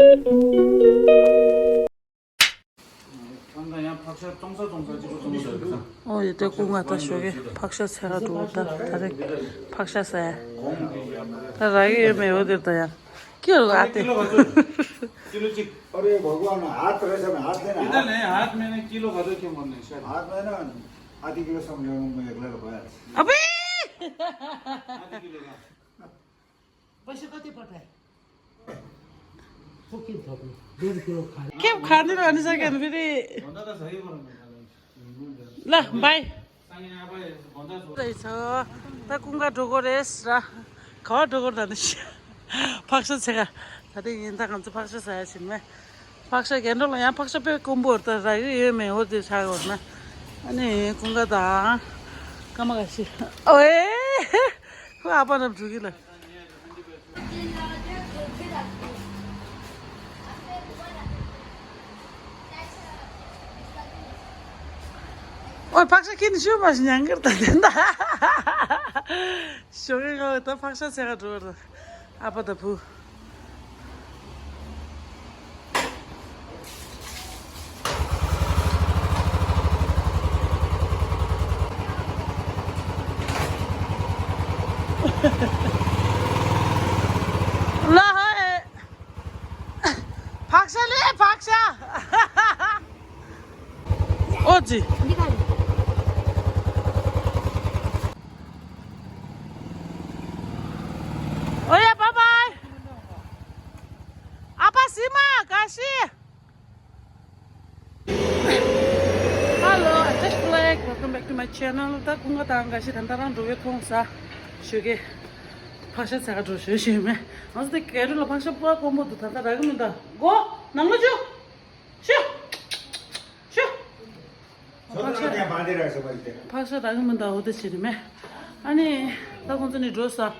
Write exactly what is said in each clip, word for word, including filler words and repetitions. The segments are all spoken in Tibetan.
ཨོ་ཡ། དེ་ཀུན་དགའ་ད་ཞོགས་ཀས་ཕག་ཤ་འཚོལ་ག་འགྲོ་ད། ད་རེས་ཕག་ཤ་ཟ་ཡ། ད་རག་གི་ཡོད་མེད་འོ་དེར་ད་ཡང་ཀི་ལོ་ག་ཨ་ཏེ། किलो का तो, किलो चिक। अरे भगवान, हाथ रहे सब, हाथ लेना, इधर हाथ। नहीं, हाथ में नहीं, किलो का तो क्यों बोलने हैं, शायद। हाथ में ना, आधी किलो समझ लो, मैं एक लाख रुपया। अबे! आधी किलो का। पैसे कति पर्छ? फुकिन थोपी, डेढ किलो खा। के खाने रहने सकेन फेरि। भन्दा त सही बोल्नु। ल बाई। रहेछ। ད་ཀུན་དགའ་འགྲོ་གི་རེད་ཟེར། ག་པར་འགྲོ་གི་རེད་ད་ནི། ཕག་ཤ་འཚོལ་ག། ད་དེ་ཡིན་ད་ང་ཚོ་ཕག་ཤ་ཟ་ཡ་ཕྱིན་མེད། ཕག་ཤ་རྒན་འགྲོ་ལ་ཡང་ཕག་ཤ་དཔེ་དཀོན་པོ་རེད་ད། རག་གི་ཡོད་མེད་འོ་དེ་ཧ་གོ་ན། ཨ་ནི་ཀུན་དགའ་དང་། སྐར་མ་ཁ་ཤས། ཨོའེ། ཁོ་ཨ་ཕ་རྣམས་འགྲོ་གི་ལ། ཨོ་ཕག་ཤ་ཁྱེར་ནས་ཤོག་མ་ཤི་ཉང་གར་ད་དེ་འདྲ། ཞོགས་ཀས་ང་ད་ཕག་ཤ་འཚོལ་ག་འགྲོ་བར། ཨ་ཕ་དང་བུ། ལ་ཧེ། ཕག་ཤ་ལས་ཕག་ཤ། ཨོ་ཙི། ཨོ་ཡ། བཱའི་བཱའི། ཨ་ཕ་སི་མ་ག་ཤི། Hello, I'm Tash Black. Welcome back to my channel. ད་ཀུན་དགའ་དང་འགའ་ཞིག་ད་ལྟ་རང་འགྲོ་བའི་ཁོང་ས་ཞོགས་ཀས་ཕག་ཤ་འཚོལ་ག་འགྲོ་ཞོགས་ཞེས་མེད། ང་ཚོ་དེ་ག་རུ་ལ་ཕག་ཤ་པོ་དཀོན་པོ་འདུག་ད་ལྟ་རག་གི་མི་འདུག་གོ། ནང་ལ་ཅོ། ཤོག་ཤོག་ཕག་ཤ། ཕག་ཤ་རག་གི་མི་འདུག་འོ་དེ་བྱེད་རེད་མེད། ཨ་ནི་ད་ཁོང་ཚོ་ནི་འགྲོ་ས།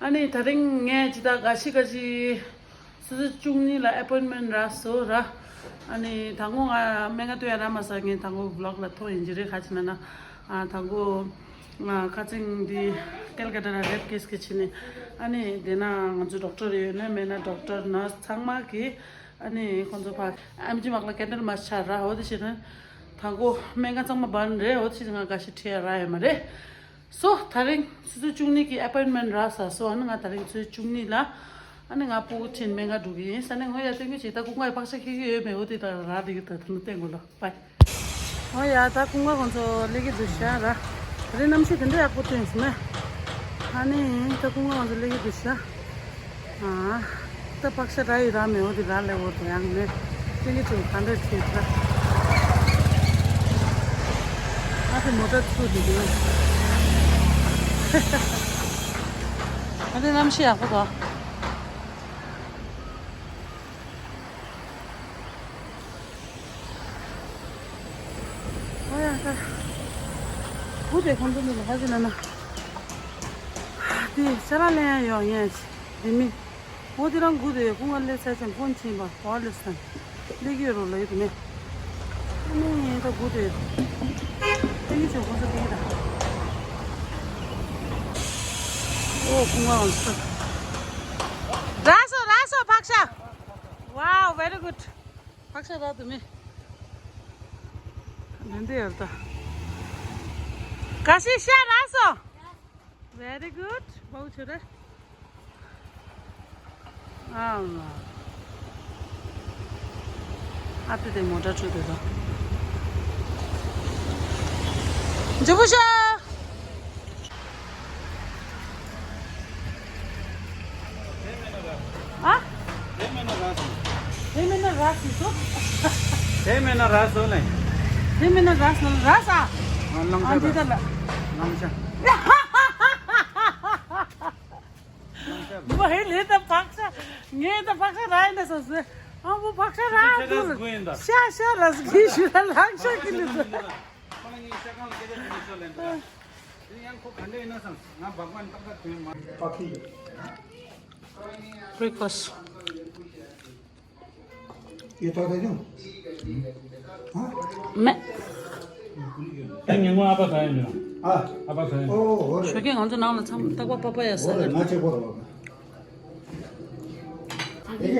ཨ་ནི་ད་རིང་ངས་ཇི་ལྟར་འགའ་ཞིག་འགའ་ཞིག་སོ་སོ་བཅུ་གཉིས་ལ་ཨེ་པོའིན་མེན་རག་སོང་ར། ཨ་ནི་དང་པོ་ང་སྨན་ཁང་སྟོན་ཡ་རག་མ་སོང་། ངས་དང་པོ་ཝི་ལོག་ལ་ཐོག་ཡིན་གྱི་རེད། ཁ་ཅིག་ན་ན། ཨ་དང་པོ་ང་ཁ་ཚིང་འདི་ཀལ་ཀ་ཏ་ལ་རེབ་ཀེ་སི་གི་ཕྱིན་ནས། ཨ་ནི་དེ་ན་ང་ཚོ་ཌོག་ཊར་ཡོད་ན་མེད་ན་ཌོག་ཊར་ནར་སི་ཚང་མ་གིས་ཨ་ནི་ཁོང་ཚོ་ཕར་ཨེམ་ཆི་མག་ལ་སྐད་འདར་མ་ཆ་ར། འོ་དེ་བྱས་ན་དང་པོ་སྨན་ཁང་ཚང་མ་བར་རེད། འོ་དེ་བྱས་ན་ང་འགའ་ཞིག་ཁྲིད་ཡ་རག་ཡོད་མ་རེད། སོ་ད་རིང་ཆུ་ཚོད་བཅུ་གཉིས་ཀྱི་ཨེ་པོའིན་མེན་རག་ས་སོ། ཨ་ནི་ང་ད་རིང་ཆུ་ཚོད་བཅུ་གཉིས་ལ་ཨ་ནི་ང་སྤུ་གུ་ཁྲིད་སྨན་ཁང་འགྲོ་གི་ཡིན། ས་ནས་ངོ་ཡ་སྟོན་གྱི་བྱེད། ད་ཀུན་དགའ་ཡི་ཕག་ཤ་ཁྱེར་གྱི་ཡོད་མེད་འོ་དེ་ད་རག་འདི་གི་ད་ད་ནི་སྟོན་དགོས་ལ། བའི། འོ་ཡ། ད་ཀུན་དགའ་ཁོང་ཚོ་སླེབས་ཀྱི་འདུག་ཤག་ར། ད་རིང་གནམ་གཤིས་དེ་འདྲ་ཡག་པོ་སྟོན་སོང་ནས། ཨ་ནི་ད་ཀུན་དགའ་ཁོང་ཚོ་སླེབས་ཀྱི་འདུག་ཤག་ཨ། ད་ཕག་ཤ་རག་ཡོད་རག་མེད་འོ་དེ་རག་ལས་འོ་དེ་ཡང་ནས་སྟོན་གྱི་འདུག་ག་འདྲ་བྱེད་ད། ཨ་ཕའི་མོ་ཊ་ཚུར་འདི་འདུག་ཨ་ཕའི་གནམ་གཤིས་ཡག་པོ་འདུག་ཨོ་ཡ་ད། བུ་དེ་ཁོང་ཚོ་མི་ལ་ཧ་ཅི་ན་ན། དེ་ཤ་ར་ལེན་ཡ་ཡོང་ཡས་དེ་མི། འོ་དེ་རང་སྒུག་དེ་ཁོང་ང་སླེབས་ཚར་ཙང་ཕོན་ཕྱིན་པ་གོ་བ་ལེབ་སོང་། སླེབས་ཀྱི་ཡོད་རོགས་ལ་ཡོད་དེ་མེད། ཨ་ནི་ངས་ད་སྒུག་དེ། ཨ་ནི་ཚོ་ཁོང་ཚོ་སླེབས་ཀྱི་ད། ཨོ་ཁོང་ང་འོང་སོང་། རག་སོང་རག་སོང་ཕག་ཤ། Wow, very good. ཕག་ཤ་རག་དུ་མེད། ནན་དེ་ཡར་ད། ག་ཤི་ཤ་རག་སོང་། Very good. བའུ་ཆོ་རེ། ཨ་མ། ཨ་ཏི་དེ་མོ་ཊ་ཁྲུ་དེ་ད། ཇུ་བུ་ཤ། ཨ། དེ་མེད་ན་རག་སོང་། དེ་མེད་ན་རག་སོང་ལེ། དེ་མེད་ན་རག་སོང་རག་ས། ཨ་ལང་ཨ་འདི་ད་ལ། ལང་ཤ། ལང་ཤ། མོ་ཧེ་ལེ་ད་ཕག་ཤ། ངས་ད་ཕག་ཤ་རག་ཡིན་ད་སོ་སོས། ཨ་མོ་ཕག་ཤ་རག་ཤ་རག་ཤ་རག་གི་ཤུ་ར་ལང་ཤ་གི་ལེ་ད། ཁོ་ལ་ངས་ཤ་ཁང་ལ་སྐད་ཆ་དྲིས་ནས་ཤོར་ལེན་ད། དེ་ཡང་ཁོ་ག་འདྲ་ཡིན་ན་བསམ། ང་བག་མ་ཏག་ཏག་དོན་མ། ཕ་ཁི། Breakfast. ये तो दे दूं। हाँ? मैं। ཉིན་མོ་ཨ་ཕ་ཟ་ཡིན་ནོ། ཨ། ཨ་ཕ་ཟ་ཡིན་ནོ། ཞོགས་ཀས་ང་ཚོ་ནང་ལ་མཚམས་རྟག་པ་པ་པ་ཡ་ཟ་ལ། ང་ཆེ་པོ་རོ། ཨེ།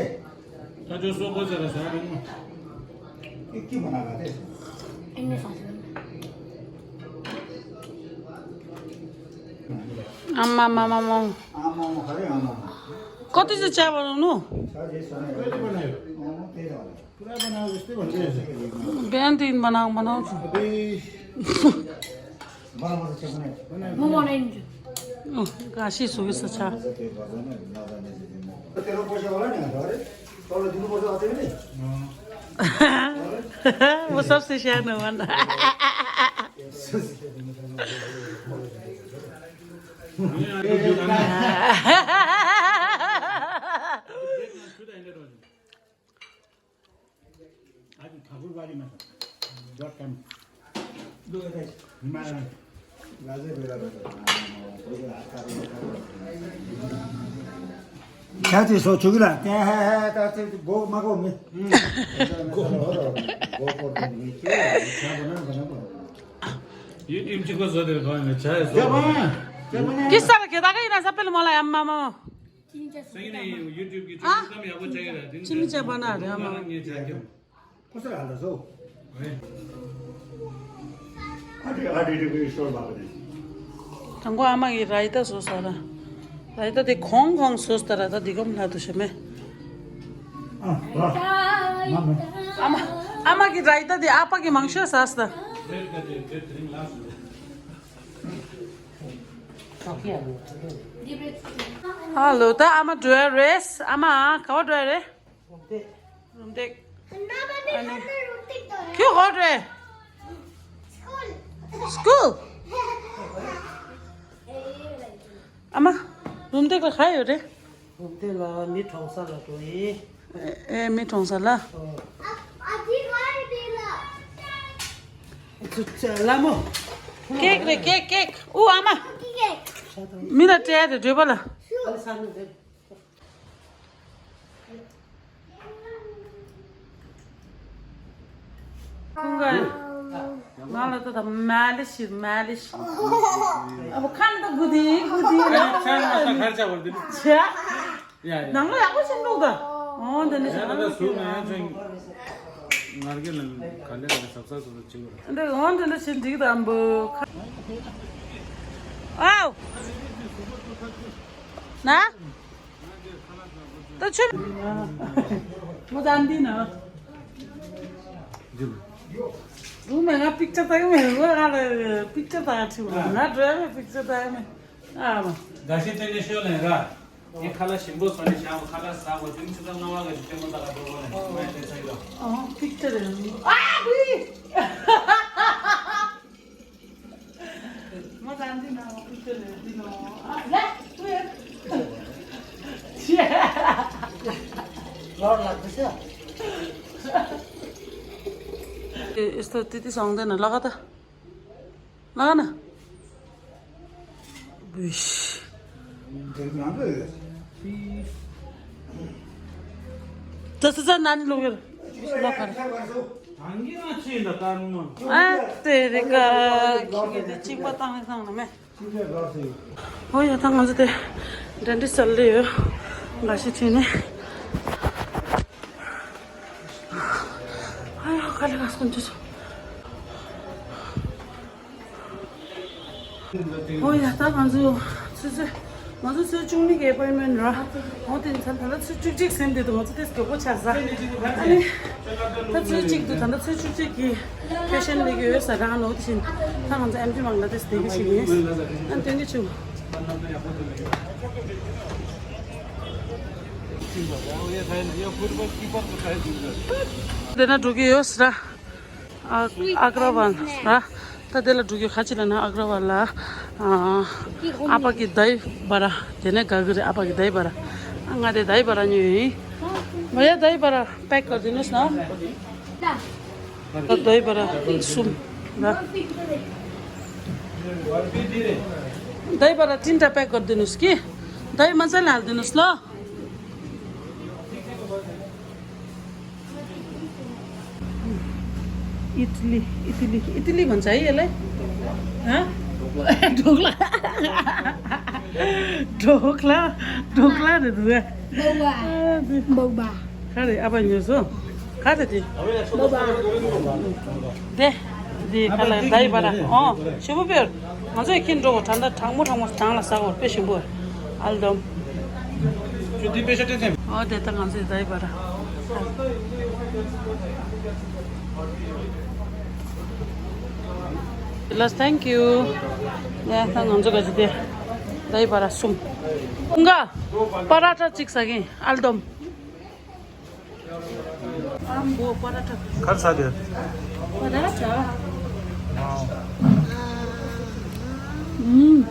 ད་ཅོ་སོ་གོ་ཟེར་ར་ཟ་ར་མོ། ཀི་ཀི་མ་ན་ག་དེ། ཨ་མ་མ་མ་མ། ཨ་མ་མ་ག་རེ་ཨ་མ་མ། ཀོ་ཏི་ཟེར་ཆ་བ་རུ་ནུ། ཆ་རེ་སོ་ནས་ཡོད་རེད། ཨ་མ་དེ་ར། བན་དིན་མ་ནང་མ་ནང་ཆུ། མོ་མོ་ནས་འཇུ། ཨོ། ག་ཤི་སུ་གི་ས་ཆ། वो सबसे शान हुआ ना। आज ठाकुर बारी में था। Dot com. हिमालय। क्या चीज सोचोगी ना? क्या है, है, है, तो, तो, वो मगो में। गो, गो, गो, गो, गो, गो, गो। ये टीम चिको सो दे, कौन है? चाहे सो। क्या बना? क्या बना? किस तरह के था कि ना सब पहले मला अम्मा मामा। Singing YouTube की हाँ? Chimney चा बना रहे हम। ये जाके। कसरी हाल्दछौ? आधी आधी रुपियाँ स्टोर भएको थियो। དང་པོ་ཨ་མ་གིས་རའི་ཏ་བཟོས་ས་ར། རའི་ཏ་དེ་གོང་གོང་བཟོས་ས་ར། ད་འདི་གོམ་ལ་དུ་ཤེས་མེད། ཨ་མ། ཨ་མ་གིས་རའི་ཏ་དེ་ཨ་ཕ་གིས་མང་ཤོས་ཟས་ས། ཧ་ལོ། ད་ཨ་མ་འགྲོ་ཡ་རེད། ཨ་མ་ག་པར་འགྲོ་ཡ་རེད། རུམ་བཏེག་རུམ་བཏེག་ཁྱོད་ག་པར་འགྲོ་ཡ། སྐུལ། ཨ་མ། རུམ་བཏེག་ལ་ག་ཡོད་རེད། རུམ་བཏེག་ལ་མི་གྲོངས་ས་ལ་འགྲོ་ཡིན། ཨེ་མི་གྲོངས་ས་ལ། ཨ་ཙི་ལ་མོ། ཀེག་རེད་ཀེག་ཀེག་ཨུ་ཨ་མ། མི་ལ་སྤྲད་རེད་འགྲོས་པ་ལ། ཁོང་ག་ང་ལ་ད་ད་མ་ལི་ཤི་མ་ལི་ཤི། ཨ་བོ་ཁ་ནི་ད་གུ་དི་གུ་དི་ལ། ཁ་ནི་ད་ཁར་ཆ་བར་དི། ཆ། ཡ་ཡ། ནང་ལ་ཡག་པོ་ཞིག་འདུག་ད། འོ་འདི་ནི་ཞིག་ཡ་ད་ད་སུ་ང་ཡང་ཅིང་ང་རྒན་ལ་ག་ལེ་ག་ལེ་ཟབ་ཟབ་སུ་ཅིག་བར། འདི་འོ་འདི་འདི་ཞིག་འགྲིག་དམ་བུ། ཨའོ། ན། ད་ཆུ། མོ་ད་འདི་ན། རུ་མ་ང་པིག་ཅར་ལྟ་གི་མེད། རུ་ང་ལ་པིག་ཅར་ལྟ་ག་ཁྲིད་པ། ང་འགྲོ་ཡ་མེད། པིག་ཅར་ལྟ་གི་མེད། ཨ་མ། དགའ་ཤེས་བསྟན་ནས་ཤོད་ལེན་ར། ངས་ཁ་ལག་ཞིམ་པོ་བཟོ་ནས་བཞག་ཁ་ལག་ཟ་བ་དུས་ཚོད་ལྔ་བ་ག་ཞིག་ལྟད་མོ་ལྟ་ག་འགྲོ་བ་ནས་ངས་བལྟས་ཚར་ཡོད། ཨོ་པིག་ཅར་རེད། ཨ་བུའི། མ་ད་འདི་ན་པིག་ཅར་རེད་འདི་ནོ། ཨ་ལ་བུའི། ལོར་ལ་དུ་ཤ། ཨེ་ཨེ་སྟོ་ཏི་ཏི་སོང་དེ་ན་ལ་ག་ད། ལ་ན། བུཤ། ད་ས་ས་ན་ནི་ལོག་གི་ལོག་གར། ཨ་དེ་རེ་ཀ་ཁྱི་གི་དེ་གཅིག་པ་བཏང་ནི་བཏང་ན་མེད། ཨོ་ཡ་ད་ང་ཚོ་དེ་འགྲན་བསྡུར་སལ་ལེ་ཡོད། འགའ་ཞིག་ཁྲིད་ནས། ཨ་ཡ་ག་ལེ་ག་སོང་ཅི་སོང་། ཨོ་ཡ་ད་ང་ཚོ་ཆུ་ཚོད་ང་ཚོ་ཆུ་ཚོད་བཅུ་གཉིས་ཀྱི་ཨེ་པོའིན་མེན་ར། ཨོ་དེ་ཚོ་ད་ལྟ་ཆུ་ཚོད་བཅུ་གཅིག་ཟིན་བསྡད་འདུག་ང་ཚོ་དེ་མགྱོགས་པོ་ཆགས་ས། ཨ་ནི་ད་ཆུ་ཚོད་གཅིག་འདུག་ད་ལྟ་ཆུ་ཚོད་བཅུ་གཅིག་གི་ཕེ་ཤན་ལས་ཀྱི་ཡོད་ས་རང་ནོ་དེ་བཞིན་ད་ང་ཚོ་ཨེམ་ཆི་མང་ལ་དེ་བསྡད་ཀྱི་ཞིག་ཡིན། ཨ་ནི་སྟོན་གྱི་བྱུང་། དེ་ན་འགྲོ་གི་ཡོད་ས་ར། ཨ་ཨ་གྲ་ཝལ་ར། ད་དེ་ལ་འགྲོ་གི་ཁ་ཅིག་ལ་ན་ཨ་གྲ་ཝལ་ལ། ཨ་ཨ་ཕ་གི་དྷའི་བ་ར། དེ་ནས་ག་གི་རེད་ཨ་ཕ་གི་དྷའི་བ་ར། ཨ་ང་དེ་དྷའི་བ་ར་ཉོས་ཡིན། भैया दही बड़ा पैक कर दिनुहोस् न। दही बड़ा सुन। दही बड़ा तीनटा पैक गरिदिनुहोस् कि। दही मजाले हालिदिनुहोस् ल। इडली, इडली, इडली भन्छ है यसलाई? हँ? ढोक्ला। ढोक्ला, ढोक्ला रे दुआ। बौबा। बौबा। ག་རེ་ཨ་ཕ་ཉོས་སོང་། ག་རེ་དེ། དེ། དེ་ག་ལ་ད་ཡི་པ་ར། ཨོ་ཞེ་པོ་དཔེ། ང་ཚོས་ཁྱེར་འགྲོ་གོ། ད་ལྟ་གྲང་མོ་གྲང་མོ་གྲང་ལ་ཟ་གོ། དཔེ་ཞིམ་པོ། ཨལ་དོམ། ཁྱོད་འདི་པེ་ཤ་སྤྲད་ཐེངས། ཨོ་དེ་ད་ང་ཚོས་ད་ཡི་པ་ར། Yes, thank you. ཡ་ད་ང་ཚོ་ག་ཅི་དེ། ད་ཡི་པ་ར་གསུམ། ཀུན་དགའ། པ་ར་ཊ་གཅིག་ཟ་གིན། ཨལ་དོམ། གར་ས་དེ། ཨུམ།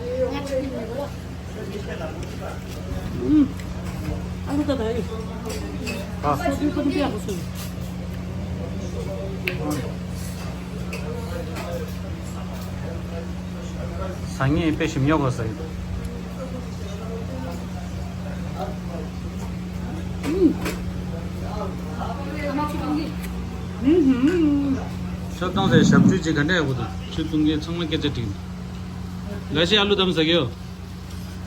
ཨུམ། ཨ་ལུ་ད་ད་ཡོད། ཨ། སོ་སོའི་ཀུན་དགའ་གོ་སོང་། ཟ་ངེས་དཔེ་ཞིམ་ཉོ་དགོས་ཟེར། ཆུ་བཏུང་ཟེར། ཞབས་ཞུ་ཅིག་ག་འདྲ་ཡག་པོ་འདུག་ཆུ་བཏུང་མཁན་ཚང་མ་སྐད་ཆ་དྲིས་འདུག་འགའ་ཞིག་ཨ་ལུ་དམ་ཟ་གི་ཡོད།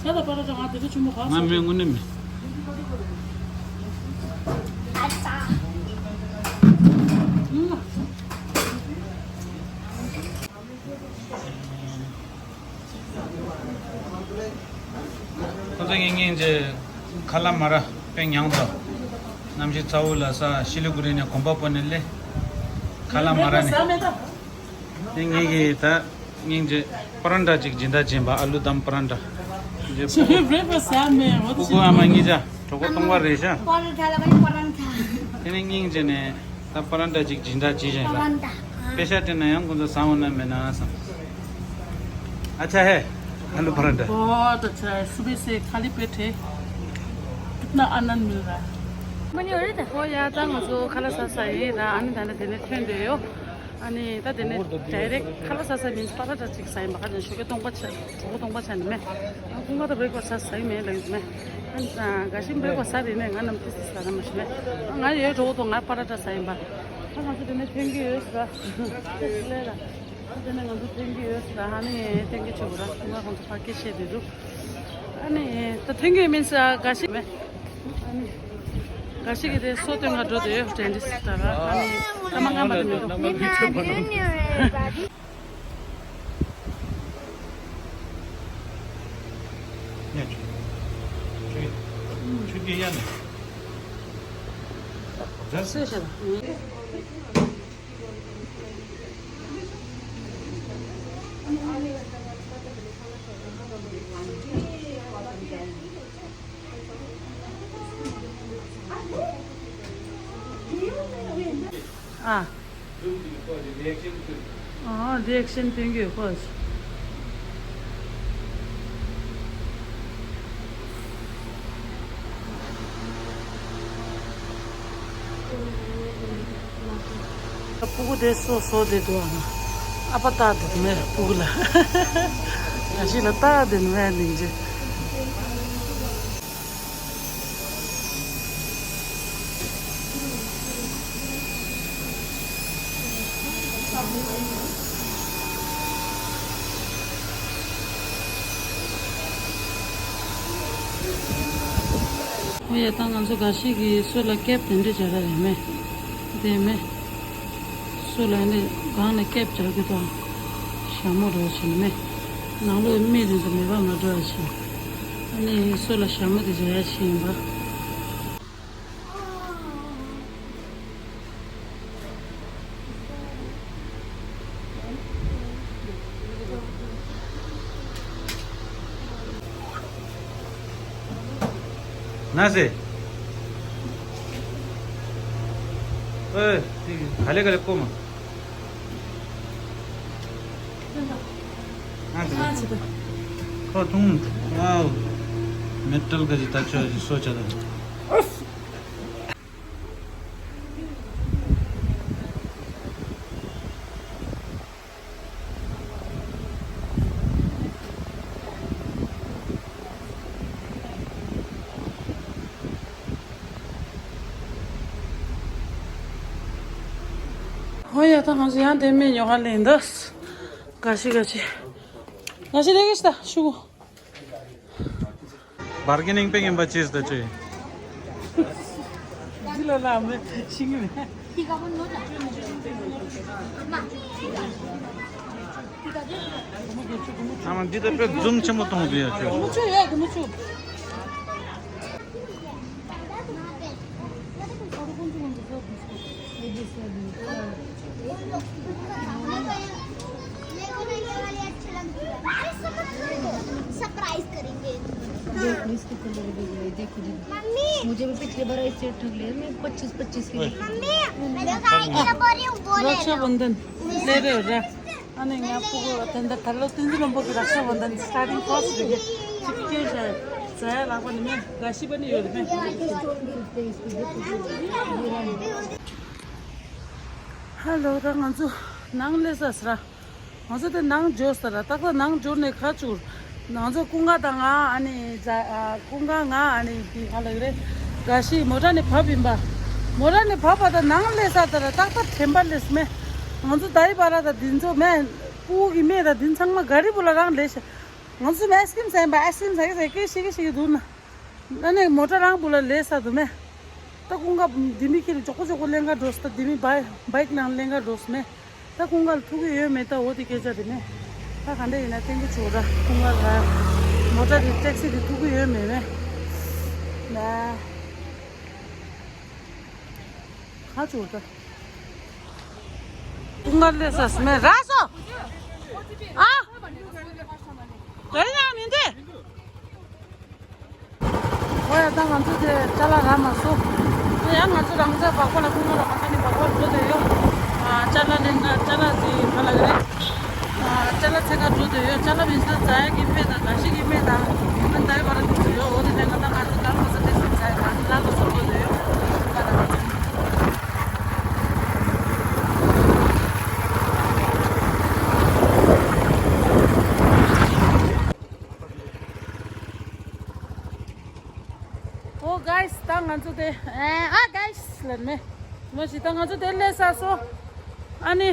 ས་ད་པ་ར་ཅང་ང་དེ་ཚོ་ཆུ་མོ་གང་ང་མེད། དངོས་གནས་མེད། ཁོ་ཚོ་ངེད་གཉིས་ཀྱི་ཁ་ལ་མ་ར་དཔེ་མྱངས་དོ། གནམ་གཤིས་ཚ་བོ་ལ་ས་ཤི་ལི་གུ་རི་ནས་གོམ་པ་སྤོ་ནས་སླེབས། ཁ་ལ་མ་ར་ནས། ངེད་གཉིས་ཀྱི་ད་ངེད་ཀྱི་པ་རན་ཏྲ་ཅིག་སྦྱིན་བདག་བྱིན་པ། ཨ་ལུ་དམ་པ་རན་ཏྲ། ཁྱོད་བྷི་རེག་ཕ་སི་ཟ་མེད། འོ་དེ་ཕྲུ་གུ་ཨ་མ་གཉིས་ཆ་གྲོད་ཁོག་སྟོང་པ་རེད་ཤག་པ་རན་ཐ་ལ་བ་ནི་པ་རན་ཐ། དེ་ནས་སྙིང་རྗེ་ནས་ད་པ་རན་ཏྲ་ཅིག་སྦྱིན་བདག་བྱས་བཞག་པ་རན་ཐ། པེ་ཤ་སྤྲད་ན་ཡང་ཁོ་ཚོ་བཟང་བོ་ན་མེད་ན་བསམ། ཨ་ཆ་ཧེ། ཨ་ལུ་པ་རན་ཏྲ། बहुत अच्छा है। सुबह से खाली पेट है। कितना आनंद मिल रहा है। ཨོ་ཡ་ད་ང་ཚོ་ཁ་ལག་ཟ་ས་ཡིན་ར། ཨ་ནི་ད་ནི་དེ་ནས་ཐོན་འདོད་ཡོད། ཨ་ནི་ད་དེ་ནས་ཌའི་རེག་ཁ་ལག་ཟ་ས་མིན་པ་ར་ཏྲ་ཅིག་ཟ་ཡིན་པ། ཁ་ཅན་ཞོགས་ཀས་སྟོང་པ་ཆ་གྲོད་ཁོག་སྟོང་པ་ཆ་ནི་མེད། ཨ་ཁོང་ག་ད་བྷི་རེག་ཕ་སི་ཟ་ས་ཡིན་མེད་ལབ་ཡིན་མེད། ཨ་ནི་ག་ཤིང་བྷི་རེག་ཕ་སི་ཟ་རེད་མེད། ང་རྣམས་ཏི་སི་ཟ་ར་མ་ཤི་མེད། ང་ཡོད་གྲོད་ཁོག་སྟོང་། ང་པ་ར་ཏྲ་ཟ་ཡིན་པ། ཨ་ང་ཚོ་དེ་ནས་ཐོན་གི་ཡོད་ཟ། ལས་ལ། ཨ་དེ་ནས་ང་ཚོ་ཐོན་གི་ཡོད་ཟ། ཨ་ནི་ཐོན་གི་ཆོག་གི་ར། ང་ཁོང་ཚོ་ཕ་སྐད་བཤད་དེ་འདུག་ཨ་ནི་ད་ཐོན་གི་མིན་ཟ་ག་ཤིང་མེད། ཨ་ནི། འགའ་ཞིག་གིས་དེ་སོ་སྟོན་ག་འགྲོ་དེ་ཌེན་ཊིསི་ལྟར། ཨ་ནི་ཐ་མ་ང་མ་དེ་མི་འགྲོ། ཆུ་དེ་ཡ་ནི། སོས་ཤ་ད། ཨ། ཨ་རི་ཨེག་ཤན་སྟོན་གྱི་ཡོད་ཁོ། ཕྲུ་གུ་དེ་སོ་སོ་དེ་འདུག་ཨ་ན། ཨ་ཕ་ལྟ་དེ་མེད་ཕྲུ་གུ་ལ། ང་ཞིག་ལ་ལྟ་དེ་མེད་ནིང་ཅི། ཨོ་ཡ་ད་ང་ཚོ་འགའ་ཞིག་གིས་སོ་ལ་ཀེབ་དེ་འདྲ་བྱ་ར་རེད་མེད། དེ་མེད། སོ་ལ་ནི་སྒང་ནས་ཀེབ་བྱ་གི་དང་། ཞྭ་མོ་རོ་བྱེད་ནི་མེད། ནང་ལོགས་མི་རེ་ཚོ་མེད་པ་མ་འགྲོ་ཡ་བྱེད། ཨ་ནི་སོ་ལ་ཞྭ་མོ་དེ་བྱ་ཡ་བྱེད་ཡིན་པ། ན་སེ། ཨེ། ག་ལེ་ག་ལེ་ཀོ་མ། ཁོ་ཐུང་། ཨའོ། མེ་ཏལ་ག་ཅི་ད་ཆོ་ཅི་སོ་ཆ་ད། ཨོ་ཡ་ད་ང་ཚོ་ཡང་དེ་མེད་ཉོ་ག་ལེན་ད། ག་ཤི་ག་ཤི། ག་ཤི་དེ་ག་ཤི་ད་ཤུ་གུ། བར་གི་ནིང་པེ་ངན་པ་ཅིས་ད་ཅི། ལ་ལ་མེད་ཤིང་མེད། ཨ་མ་འདི་ད་དཔེ་ཛུམ་ཆེན་པོ་གཏོང་དུ་ཡ་ཆོས། མུ་ཆུ་ཡོད་གི་མུ་ཆུ། सरप्राइज करेंगे। देख लो इसके कलर भी, देखो दीदी। मम्मी। मुझे भी पिछली बार ऐसे ठग लिया, मैं पच्चीस पच्चीस के लिए। मम्मी, मैं जो साइकिल बोल रही हूँ, वो ले लो। रक्षाबंधन ले रहे हो? रा- अने यहाँ आपको वो तंदर थल्लो तिंजु लंबो की रक्षाबंधन स्टार्टिंग फर्स्ट डे चिपके जाए। जाए लागो ने मैं गाशी बनी हो ने। हेलो, ད་ང་ཚོ་ནང་སླེབས་ས་ར། ང་ཚོ་དེ་ནང་འབྱོར་ས་ར། ཏག་ཏག་ནང་འབྱོར་ནས་ཁ་བཅུག་ང་ཚོ་ཀུན་དགའ་དང་ང་ཨ་ནི་ཛ་ཨ་ཀུན་དགའ་ང་ཨ་ནི་དེ་ག་ལ་རེད། དགའ་ཤི་མོ་ཊ་ནས་བབས་ཡིན་པ། མོ་ཊ་ནས་བབས་པ་དང་ནང་སླེབས་ས་དེ་ར་ཏག་ཏག་དྲན་པ་སླེབས་མེད། ང་ཚོ་ད་ཡི་བ་ར་དང་འདི་ཚོ་མེད། ཕྲུ་གུ་གི་མེད་དང་འདི་ཚང་མ་ག་རི་བུ་ལ་རང་སླེབས་ཤག་ང་ཚོ་མེད་ཨའི་སི་ཀི་རིམ་ཟ་ཡིན་པ། ཨའི་སི་ཀི་རིམ་ཟ་གི་ཟ་གི་ཤི་གི་ཤི་གི་འདུག་ན། ཨ་ནི་མོ་ཊ་རང་བུ་ལ་ལས་ས་དུ་མེ། ད་ཀུན་དགའ་ལྡེ་མིག་ཁྱེར་མགྱོགས་པོ་མགྱོགས་པོ་ལེན་ག་འགྲོ་སོང་། ད་ལྡེ་མིག་བའི་བའིག་ནང་ལེན་ག་འགྲོ་སོང་མེ། ད་ཀུན་དགའ་ལ་ཐུག་གི་ཡོད་མེད་ད་འོ་དེ་སྐད་ཆ་རེད་མེ། ད་ག་འདྲ་ཡིན་ན་ཏན་གི་ཆོག་ར་ཀུན་དགའ་ལ་མོ་ཊ་དེ་ཊེག་སི་དེ་ཐུག་གི་ཡོད་མེད་མེ། ན་ག་ཆོག་ད་ཀུན་དགའ་ལས་ས་སོང་མེ་ར་སོ། ཨ་ག་རེ་ཡང་མིན་ཏེ། ཨོ་ཡ། ད་ང་ཚོ་དེ་ཅ་ལག་རག་མ་སོང་། ཡང་ང་ཚོ་རང་ཚོའི་བག་པ་ལ་ཁུག་མ་རག་མ་ས་ནི་བག་པ་འགྲོ་བསྡད་ཡོད། ཨ་ཅ་ལག་ལེན་ག་ཅ་ལག་དེ་ག་ལ་རེད། ཨ་ཅ་ལག་འཚོལ་ག་འགྲོ་བསྡད་ཡོད། ཅ་ལག་མིན་ས་ཛ་ཡ་གི་སྨན་དང་དགའ་ཤི་གི་སྨན་དང་ཨ་ནི་ད་ཡི་བ་ར་འགྲོ་བསྡད་ཡོད། འོ་དེ་ནས་ང་ད་ང་ཚོ་ལ་ལ་ས་ཏེ་སི་ཛ་ཡ་ང་ལ་ལ་ས་འགྲོ་བསྡད་ཡོད། ད་ང་ཚོ། ཨོ་གའི་སི། ད་ང་ཚོ་དེ་ཨ་གའི་སི་ལབ་མེད། མ་གཞི་ད་ང་ཚོ་དེ་སླེབས་ཚར་སོང་། ཨ་ནི།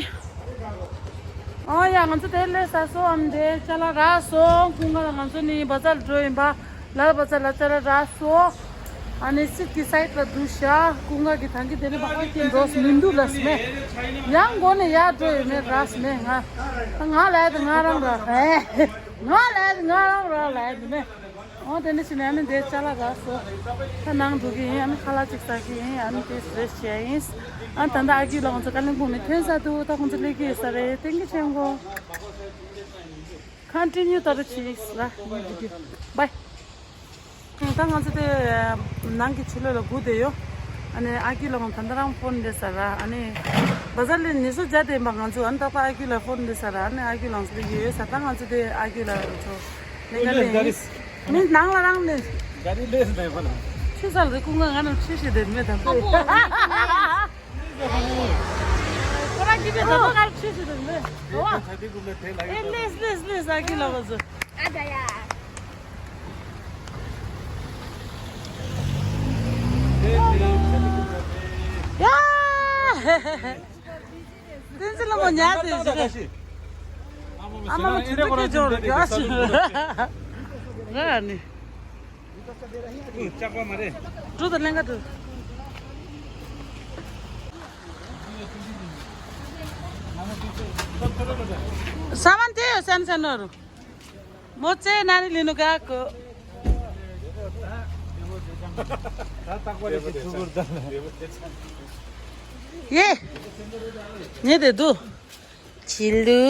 ཨོ་ཡ། ང་ཚོ་དེ་སླེབས་ཚར་སོང་། ཨ་ནི་དེ་ཅ་ལག་རག་སོང་། ཁོང་ང་ང་ཚོ་ནི་བ་ཛར་འགྲོ་ཡིན་པ། ལ་བ་ཛར་ལ་ཅ་ལག་རག་སོང་། ཨ་ནི་སི་ཊི་གི་སའིཌ་ལ་འདུག་ཤག་ཁོང་ང་གི་ཐང་གི་དེ་ནི་བ་ཨ་ཀི་འགྲོ་སི་མི་འདུག་ལབ་སི་མེད། ཡང་མགོ་ནས་ཡར་འགྲོ་ཡོད་མེད་རག་སི་མེད། ང་ང་ལ་ཡ་དེ་ང་རང་རག་ཧེ། ང་ལ་ང་རང་ར་ལ་ཡ་དེ་མེད། ཨོ་དེ་ནི་ཕྱི་ནས་ཨ་ནི་འདིར་ཅ་ལག་རག་སོང་། ད་ནང་འགྲོ་གི་ཡིན། ཨ་ནི་ཁ་ལག་ཅིག་ཟ་གི་ཡིན། ཨ་ནི་དེ་རེ་ཞིག་ཡིན། ཨ་ད་ལྟ་ཨ་ཀི་ལ་ང་ཚོ་ཀ་ལིམ་པོང་ནས་ཐོན་ཚར་འདུག་ད་ཁོང་ཚོ་སླེབས་ཀྱི་ཡོད་ས་རེད། Thank you ཆེན་པོ། Continue ད་རུ་ཆིག་ལ་ཉིན་བི་ཌིའོ། Bye། ད་ང་ཚོ་དེ་ནང་གི་ཕྱི་ལོགས་ལ་སྒུག་བསྡད་ཡོད། ཨ་ནི་ཨ་ཀི་ལ་ང་ད་ལྟ་རང་ཕོན་སླེབས་ས་ར། ཨ་ནི་བ་ཛར་ལ་ཉི་ཤུ་བརྒྱ་དེ་ཡིན་པ་ང་ཚོ། ཨ་ནི་ད་ལྟ་ཨ་ཀི་ལ་ཕོན་སླེབས་ས་ར། ཨ་ནི་ཨ་ཀི་ལ་ང་ཚོ་ཡོད་ས། ད་ང་ཚོ་དེ་ཨ་ཀི་ལ་ང་ཚོ་ལེན་ག་ལེན་ཡིན། མི་ནང་ལ་རང་ནས། ག་རེ་ལས་ནས་ཕ་ན། ཆུ་ས་ལ་ཀུན་དགའ་ང་རང་ཆུ་ཞིག་དེ་མེད་དམ། ཁོ་རང་གིས་དེ་ད་ང་ཆུ་ཞིག་དེ་མེད། ཨོ་ཨེ་ལེས་ལེས་ལེས་ཨ་ཀི་ལ་བ་ཟོ། ཨ་ད་ཡ། ཡ། བསྟན་འཛིན་ལ་མོ་ཉལ་ཏེ་ཞིག་ཨ་མ་མ་ཁྱོད་ཚོ་སྐད་སྦྱོར་དགའ་ཞིག་ར་ནི། ལྕགས་པ་མ་རེད། འགྲོ་དང་ལེན་ག་འགྲོ། ས་མ་དེ་ཡོད་སན་སན་ནོ་རུ། མོ་ཙེ་ན་ནི་ལི་ནུ་ག་ཀོ། ཡེ། ཉེ་དེ་དུ། ཆི་ལུ།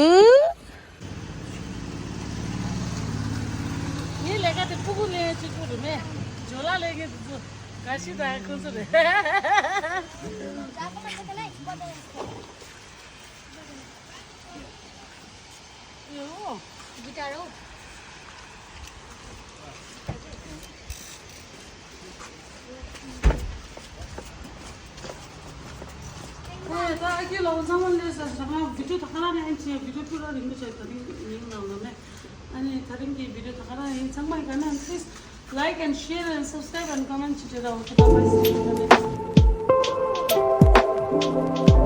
ངའི་ལས་ཀ་དེ་ཕྲུ་གུ་ལེན་གཅིག་པུ་རེད་མེད། ཇོ་ལ་ལས་ཀའི་དུ་དུ། ག་ཤི་ད་ཁོ་ཚོ་རེད། ཡོ། གི་ཏ་རོ། ཨེ་ད་ཨ་ཀི་ལོ་ཚང་མ་ལས་ས་ས་ང་བི་ཌིའོ་ད་ག་རང་ནས་ཨེན་ཆི་བི་ཌིའོ་ཕུ་ར་རིང་པོ་ཆགས་ད་རིང་ཉིན་ནང་ལ་ནས། ཨ་ནི་ད་རིང་གི་བི་ཌིའོ་ད་ག་རང་ཡིན། ཚང་མ་ག་ནས་please like and share and subscribe and comment བྱེད་རོགས། Okay, bye bye, see you in the next one.